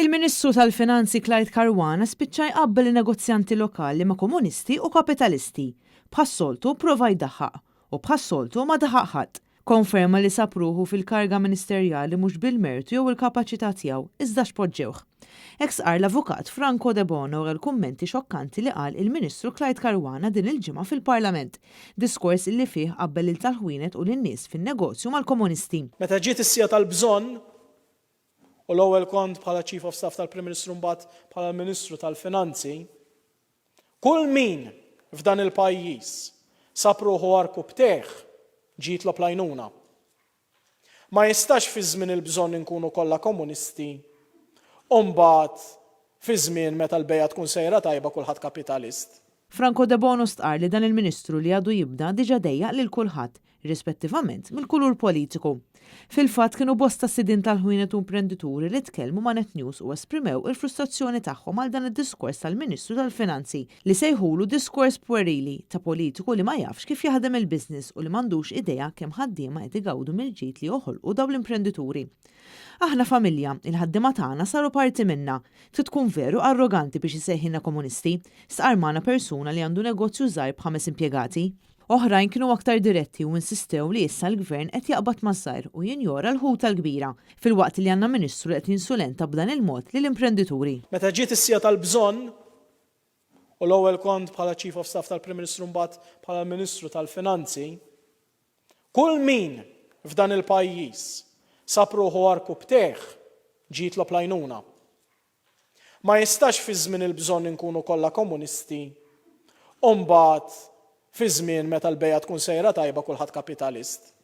Il-Ministru tal-Finanzi Clyde Caruana spiċċa jqabbel in-negozjanti lokali ma' komunisti u kapitalisti. Bħas-soltu prova jdaħħaq. U bħas-soltu ma daħaq ħadd. Konferma li sab ruħu fil-karga ministerjali mhux bil-mertu jew il-kapaċità tiegħu, iżda x'poġġewh. Hekk stqarr l-Avukat Franco Debono wara l-kummenti xokkanti li qal il-Ministru Clyde Caruana din il-ġimgħa fil-Parlament. Diskors li fih qabbel lil tal-ħwienet u lin-nies fin-negozju mal-komunisti. Meta ġiet is-siegħa tal-bżonn, u l-ewwel kont bħala Chief of Staff tal-Prim Ministru mbagħad bħala l-Ministru tal-Finanzi, kull min f'dan il-pajjiż sab ruħu għarkupptejh ġie jitlob l-għajnuna. Ma jistax fi żmien il-bżonn inkunu kollha komunisti u mbagħad fi żmien meta l-bejgħa tkun sejra tajba kulħadd kapitalist. Franco Debono stqarr li dan il-Ministru li għadu jibda diġa dejjaq lil kulħadd, irrispettivament mill-kulur politiku. Fil-fatt kienu bosta sidien tal-ħwienet u imprendituri li tkellmu ma' Net News u esprimew il-frustrazzjoni tagħhom għal dan id-diskors tal-Ministru tal-Finanzi li sejħulu diskors puerili ta' politiku li ma jafx kif jaħdem il-business u li m'għandux idea kemm ħaddiema qed igawdu mill-ġid li joħolqu dawn l-imprendituri. Aħna familja, il-ħaddiema tagħna saru parti minna. Trid tkun veru arroganti biex issejħilna komunisti, stqarr magħna persuna li għandu negozju żgħir b'ħames impjegati. Oħrajn kienu aktar diretti u insistew li issa l-Gvern qed jaqbad maż-żgħir u jinjora l-ħuta l-kbira, filwaqt li għandna Ministru li qed jinsulenta b'dan il-mod lill-imprendituri. Meta ġiet is-siegħa tal-bżonn, u l-ewwel kont bħala Chief of Staff tal-Prim Ministru mbagħad bħala l-Ministru tal-Finanzi, Kull min f'dan il-pajjiż sab ruħu għarkupptejh ġie jitlob l-għajnuna. Ma jistax fi żmien il-bżonn inkunu kollha komunisti u mbagħad fi żmien meta l-bejgħa tkun sejra tajba kulħadd kapitalist.